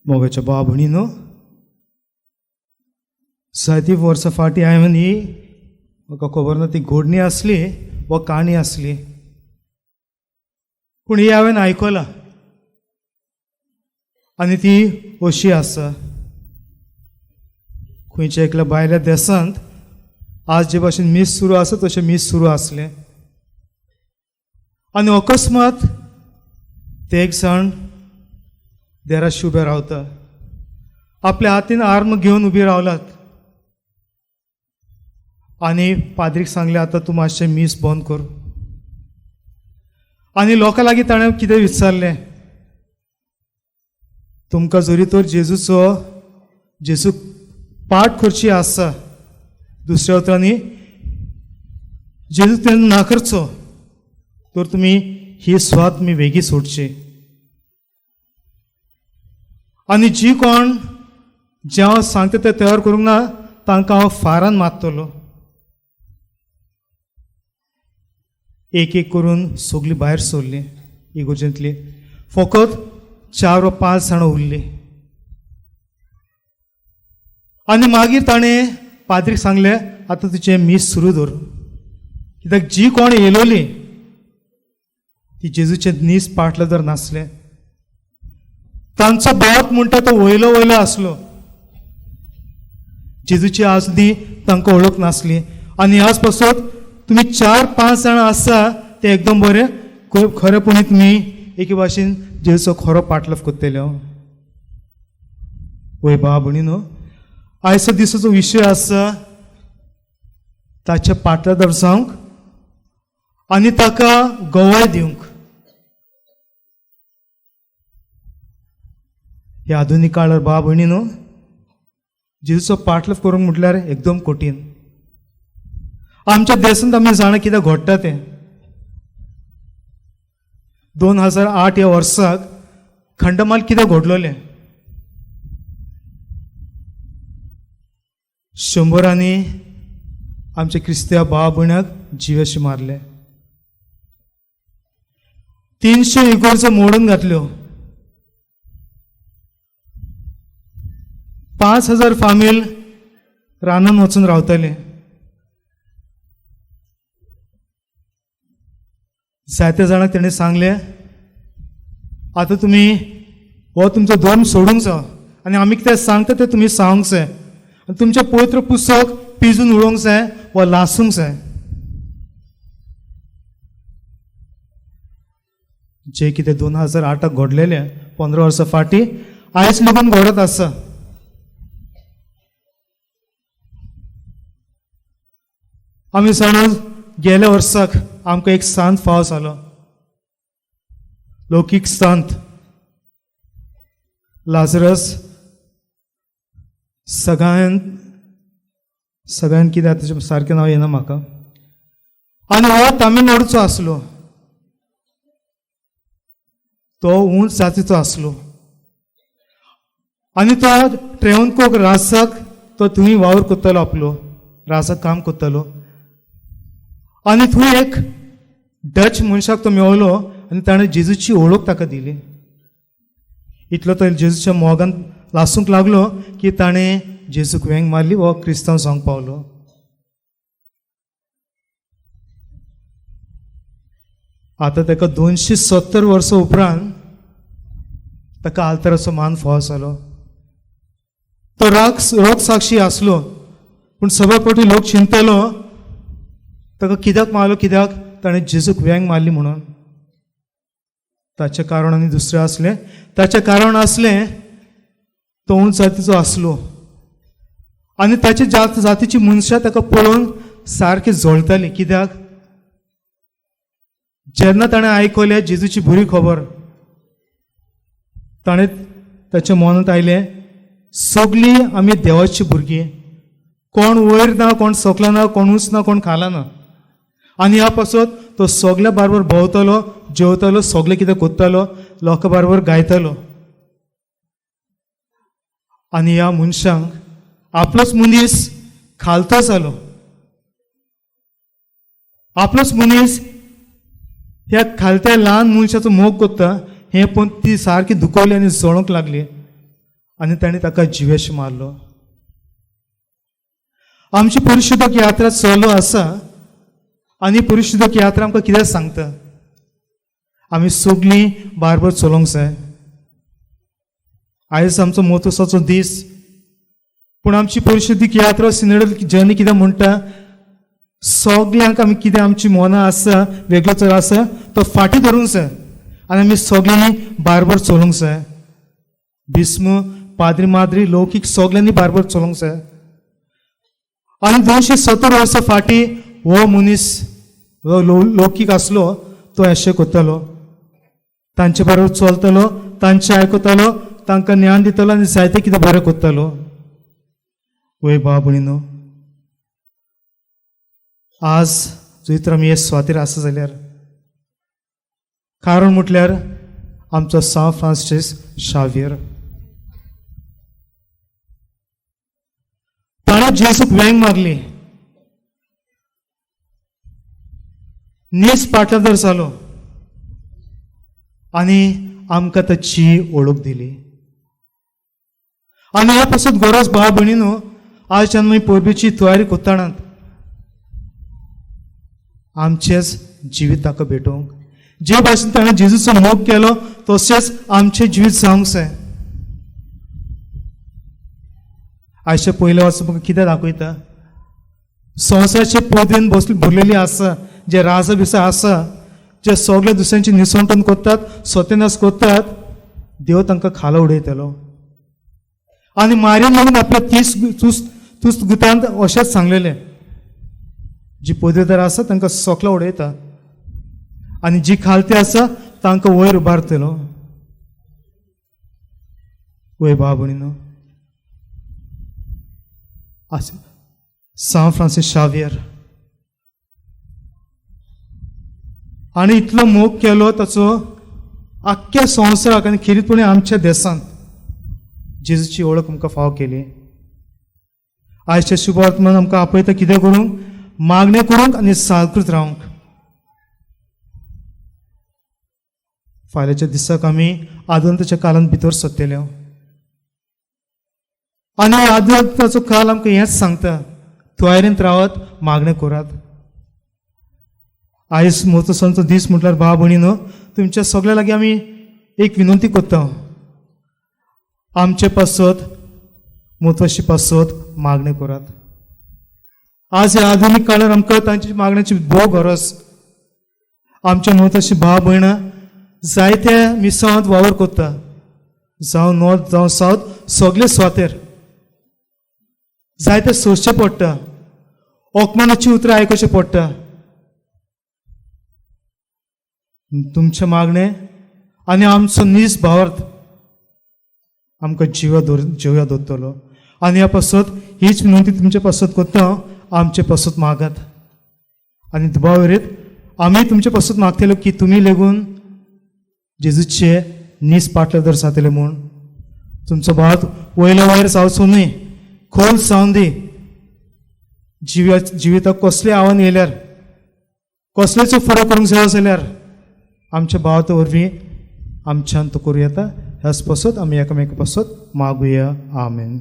मोगाच्या भाव भयणीनो, जायतीं वर्सां फाटीं हांवें ही म्हाका खबर ना ती घोडणी आसली वा काणी आसली, पूण ही हांवें आयकलां आनी ती अशी आसा. खंयच्या एकल्या भायल्या देशांत आज जे भाशेन मीस सुरू आसा तशें मीस सुरू आसलें आनी अकस्मात ते एक जाण देराशी उबे रावता, आपल्या हातीन आर्म घेवन उबी रावलात आनी पाद्रीक सांगलें, आतां तूं मातशें मीस बंद कर. आनी लोकां लागीं ताणें कितें विचारलें, तुमकां जरी तर जेजूचो जेजू पाठ करची आसा, दुसऱ्या उतरांनी जेजू तेन्ना ना करचो, तर तुमी ही स्वात तुमी वेगळी सोडची. आनी जी कोण जें हांव सांगता तें तयार करूंक ना तांकां हांव फारान मारतलो. एक एक करून सगळीं भायर सरलीं इगोर्जेंतली, फकत 4 वा 5 जाणां उरलीं. आनी मागीर ताणें पाद्रीक सांगलें, आतां तुजें मीस सुरू दवर, कित्याक जी कोण येयलोली ती जेजूचें नीस पाटलें जर नासलें. तांचो बोट म्हणटा तो वयलो वयलो आसलो, जेजूची आजदी तांकां वळख नासली. आनी ह्याच पासत तुमी 4-5 जाणां आसा ते एकदम बरे खरेपणी तुमी एके भाशेन जेजूचो खरो पाटलफ करतले. वय भाव भयणीनो, आयचो दिसाचो विशय आसा ताचे पाटलादार जावंक आनी ताका गवाय दिवंक. ह्या आधुनीक काळार भाव भयणीनो, जेजूचो पाटलफ करूंक म्हटल्यार एकदम कठीण. आमच्या देशांत आमी जाणा कितें घडटा तें. 2008 ह्या वर्साक खंडमाल कितें घडलोलें, 100 आमच्या क्रिस्त्या भाव भयणाक जिवेशी मारले, 300 इगोर्जो मोडून घातल्यो, 5000 फामील रानान वचून रावताले. जायत्या जाणांक तेणें सांगलें, आतां तुमी हो तुमचो धर्म सोडूंक जाय आनी आमी कितें सांगता तें तुमी सांगूंक जाय आनी तुमचें पवित्र पुस्तक पिजून उडोवंक जाय वा लासूंक जाय. जें कितें 2008 घडलेलें 15 वर्सां फाटीं आयज लेगून घडत आसा. आमी जाणा गेल्या वर्साक आमकां एक सांत फाव जालो, लौकीक सांत लाजरस. सगळ्यान सगळ्यान कितें आतां सारकें नांव येना म्हाका. आनी हो तामिळनाडूचो आसलो, तो उंच जातीचो आसलो आनी तो ट्रेवनकोक राजाक तो थंय वावर करतालो, आपलो राजाक काम करतालो. आनी थंय एक डच मनशाक तो मेवलो आनी ताणें जेजूची वळख ताका दिली. इतलो तो जेजूच्या मोगान लासूंक लागलो की ताणें जेजूक वेंग मारली, हो क्रिस्तांव जावंक पावलो. आतां ताका 270 वर्सां उपरांत ताका आल्ताराचो मान फावो जालो. तो रोग साक्षी आसलो, पूण सगळे फावटी लोक चिंतलो ताका कित्याक मारलो, कित्याक ताणें जेजूक वेंग मारली म्हणून. ताचें कारण आनी दुसरें आसलें, ताचें कारण आसलें तो उंच जातीचो आसलो आनी ताचे जातीची मनशां ताका पळोवन सारकी जळटाली. कित्याक जेन्ना ताणें आयकलें जेजूची बरी खबर, ताणें ताच्या मनांत आयलें सगळीं आमी देवाची भुरगीं, कोण वयर ना, कोण सकला ना, कोण उंच ना, कोण खाला ना. आनी ह्या पासत तो सगल्या बारबर भोंवतालो, जेवतालो, सगळें कितें करतालो, लोकां बारबर गायतालो. आनी ह्या मनशांक आपलोच मनीस खालतो जालो, आपलोच मनीस ह्या खालत्या ल्हान मनशाचो मोग करता हें पण ती सारकी दुखवली आनी जळोंक लागली. आनी ताणें ताका जिवेश मारलो. आमची परिशुद्धक यात्रा चलो आसा आनी परिशुद्धक यात्रा आमकां कितें सांगता? आमी सगळीं बारबर चलोवंक जाय. आयज आमचो मोतोसाचो दीस, पूण आमची परिशुद्धीक यात्रा सिनेडल जर्नी कितें म्हणटा? सगल्यांक आमी कितें आमची मनां आसा वेगळो चड आसा तो फाटीं धरूंक जाय आनी आमी सगल्यांनी बारबर चलोवंक जाय. भीस्म, पाद्री माद्री, लौकीक सगल्यांनी बारबर चलोवंक जाय. आनी 270 वर्सां फाटीं हो मनीस हो लौकीक आसलो तो अशें करतालो, तांचे बरोबर चलतलो, तांचें आयकतालो, तांकां ज्ञान दितलो आनी जायतें कितें बरें करतालो. वय भाव भयणीनो, आज जंय तर आमी हे सुवातेर आसा जाल्यार कारण म्हटल्यार आमचो सांत फ्रांसीस शावियर. ताणें जेजूक वेंग मारली, नीस पाटलादर जालो आनी आमकां ताची वळख दिली. आनी ह्या पासत गरज भाव भयणीनो, आज आमी परबेची तयारी करतना आमचेच जिवीत ताका भेटोवंक, जे भाशेन ताणें जेजूचो मोग केलो तशेंच आमचें जिवीत जावंक जाय. आयच्या पयल्या वर्सा म्हाका कितें दाखयता? संवसाराचे पदवेन बसली भरलेली आसा, जे राजा बिसा आसा, जे सगळे दुसऱ्यांची निसणटण करतात, सत्यनाश करतात, देव तांकां खाला उडयतलो. आनी मारयन लागून आपल्या 30 तुस्त गुतांत अशेंच सांगलेलें, जी पदवेदार आसा तांकां सकला उडयता आनी जी खालती आसा तांकां वयर उबारतलो. वय भाव भयणीनो, सांत फ्रांसीस शावियर आनी इतलो मोग केलो ताचो आख्ख्या संवसाराक आनी खेरीतपणी आमच्या देशांत जेजूची वळख आमकां फावो केली. आयच्या शुभवर्तमान आमकां आपयता कितें करूंक? मागणें करूंक आनी सालकृत रावंक. फाल्याच्या दिसाक आमी आदंताच्या कालांत भितर सरतले आनी आदंताचो काल आमकां हेंच सांगता, तयारेंत रावात, मागणें करात. आयज मोतोसांचो दीस म्हटल्यार भाव भयणीनो, तुमच्या सगळ्या लागीं आमी एक विनंती करता, आमचे पासत मोतोशी पासत मागणें करात. आज ह्या आधुनीक काळार आमकां तांची मागण्याची भोव गरज. आमच्या मोतोशी भाव भयणां जायत्या मिसांत वावर करता, जावं नॉर्थ जावं सावथ, सगळे सुवातेर जायते सोंसचें पडटा, अपमानाची उतरां आयकुचें पडटा. तुमचें मागणें आनी आमचो नीज भावार्थ आमकां जिवा जिव्या दवरतलो. आनी ह्या पासत हीच विनंती तुमचे पासत करता, आमचे पासत मागात आनी दुबाव विरीत आमी तुमचे पासत मागतले की तुमी लेगून जेजूचे नीज पाटले जातले म्हूण. तुमचो भात वयले वयर जावचो न्हय, खोल जावन दी. जिविताक कसलें आव्हान येयल्यार, कसलेच फरक करूंक जाय जाल्यार आमच्या भावात वरवीं आमच्यान तो करूं येता. ह्याच पासत आमी एकामेका पासत मागुया. आमेन.